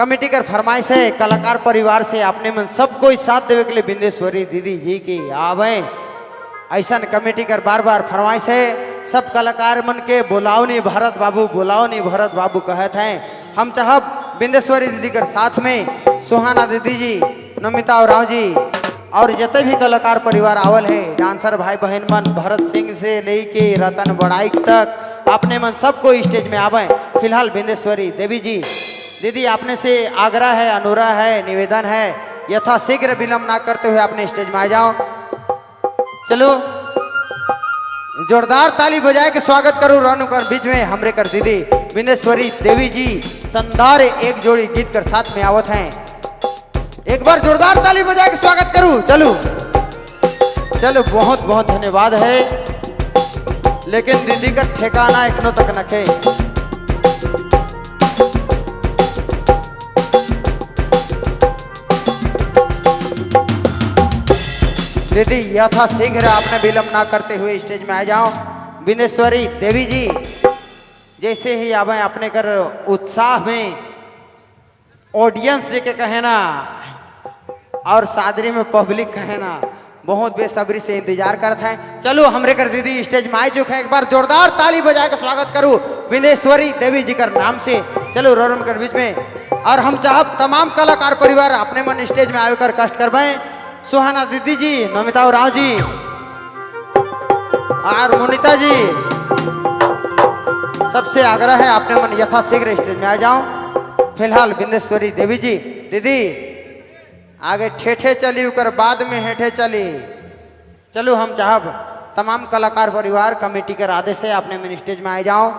कमेटी कर फरमाइश है कलाकार परिवार से अपने मन सब कोई साथ देवे के लिए बिंदेश्वरी दीदी जी की आवे। ऐसा कमेटी कर बार बार फरमाइश है। सब कलाकार मन के बुलाओ नहीं भरत बाबू, बुलाओ नहीं भरत बाबू कहत हैं। हम चाहब बिंदेश्वरी दीदी कर साथ में सुहाना दीदी जी, नमिता राव जी और जते भी कलाकार परिवार आवल है, डांसर भाई बहन मन भरत सिंह से लेके रतन बड़ाइक तक अपने मन सबको स्टेज में आवे। फिलहाल बिंदेश्वरी देवी जी दीदी आपने से आग्रह है, अनुरोध है, निवेदन है, यथाशीघ्र विलंब ना करते हुए अपने स्टेज में आ जाओ। चलो जोरदार ताली बजाए के स्वागत करूँ रानू कर बीच में हमरे कर दीदी बिंदेश्वरी देवी जी संदार एक जोड़ी गीत कर साथ में आवत हैं। एक बार जोरदार ताली बजा के स्वागत करूं। चलो चलो, बहुत बहुत धन्यवाद है। लेकिन दीदी का ठिकाना एखनो तक नखे। दीदी यथाशीघ्र आपने विलंब ना करते हुए स्टेज में आ जाओ। बिंदेश्वरी देवी जी जैसे ही आवे अपने कर उत्साह में ऑडियंस जे के कहे ना और सादरी में पब्लिक कहे ना, बहुत बेसब्री से इंतजार करते हैं। चलो हमरे कर दीदी स्टेज में आ चुके हैं। एक बार जोरदार ताली बजा के स्वागत करूँ बिंदेश्वरी देवी जी कर नाम से। चलो रोरन कर बीच में और हम चाहब तमाम कलाकार परिवार अपने मन स्टेज में आकर कष्ट करवाएं। सुहाना दीदी जी, नमिता राव जी और मुनिता जी, सबसे आग्रह है अपने मन यथाशीघ्र स्टेज में आ जाओ। फिलहाल बिंदेश्वरी देवी जी दीदी आगे ठेठे चली उकर बाद में हेठे चली। चलो हम चाहब तमाम कलाकार परिवार कमेटी के आदेश है अपने मन स्टेज में आ जाओ।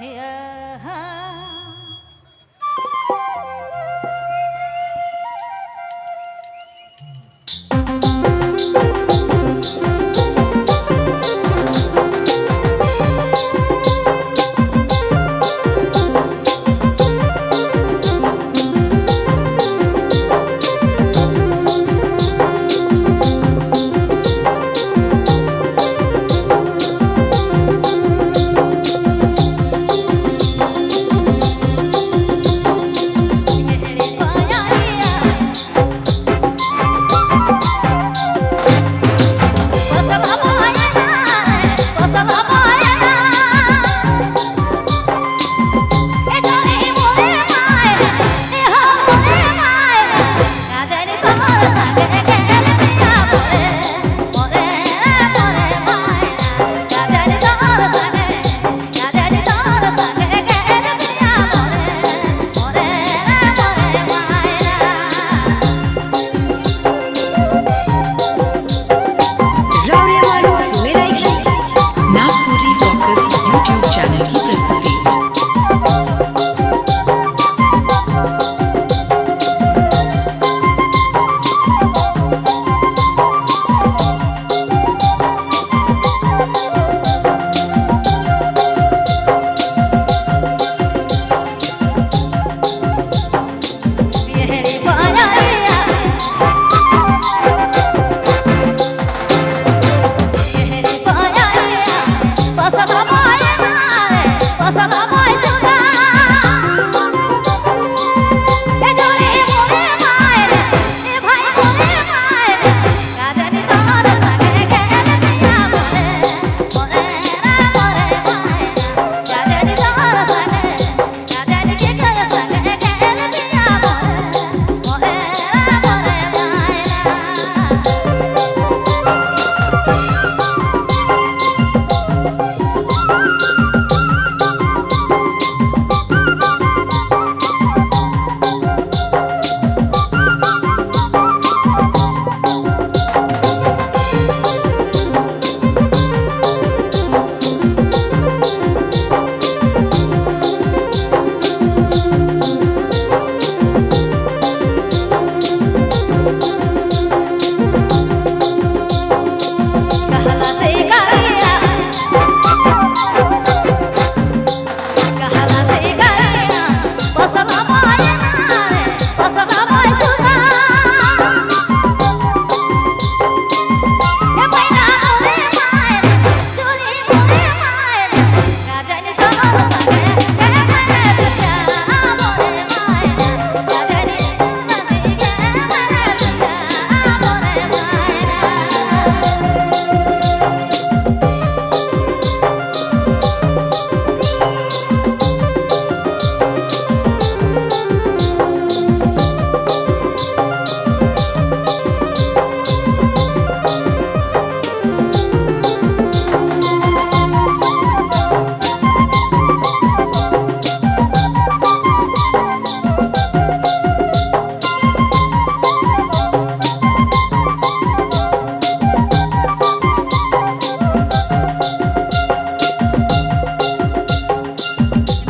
Yeah.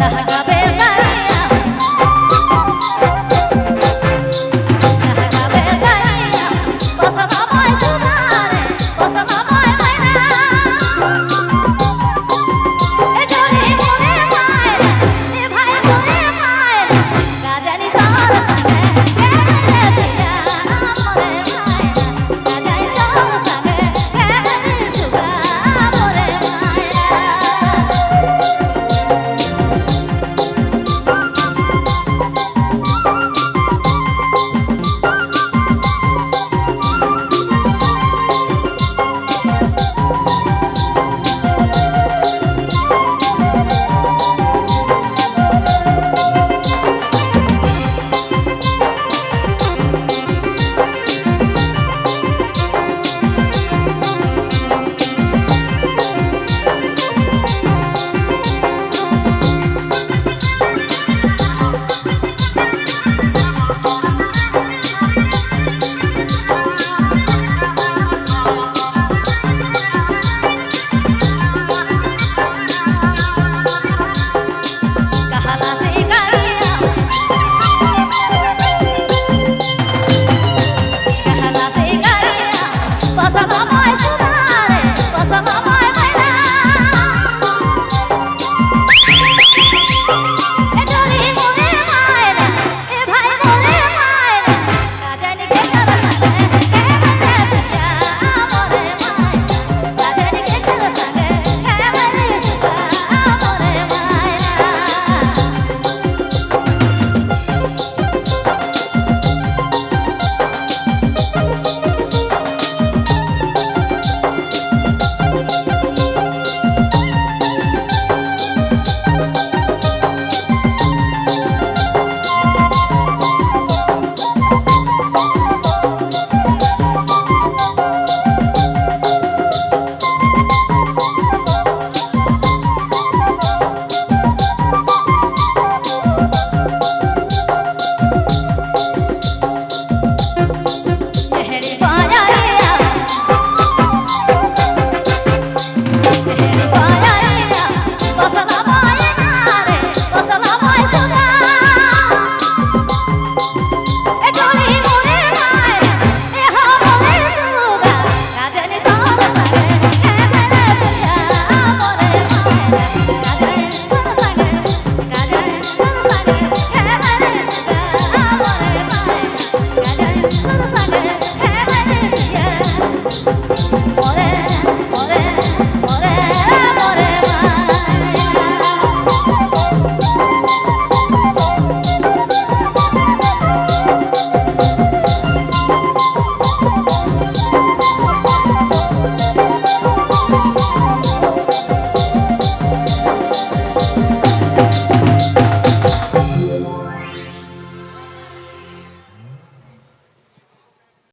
लहंगा।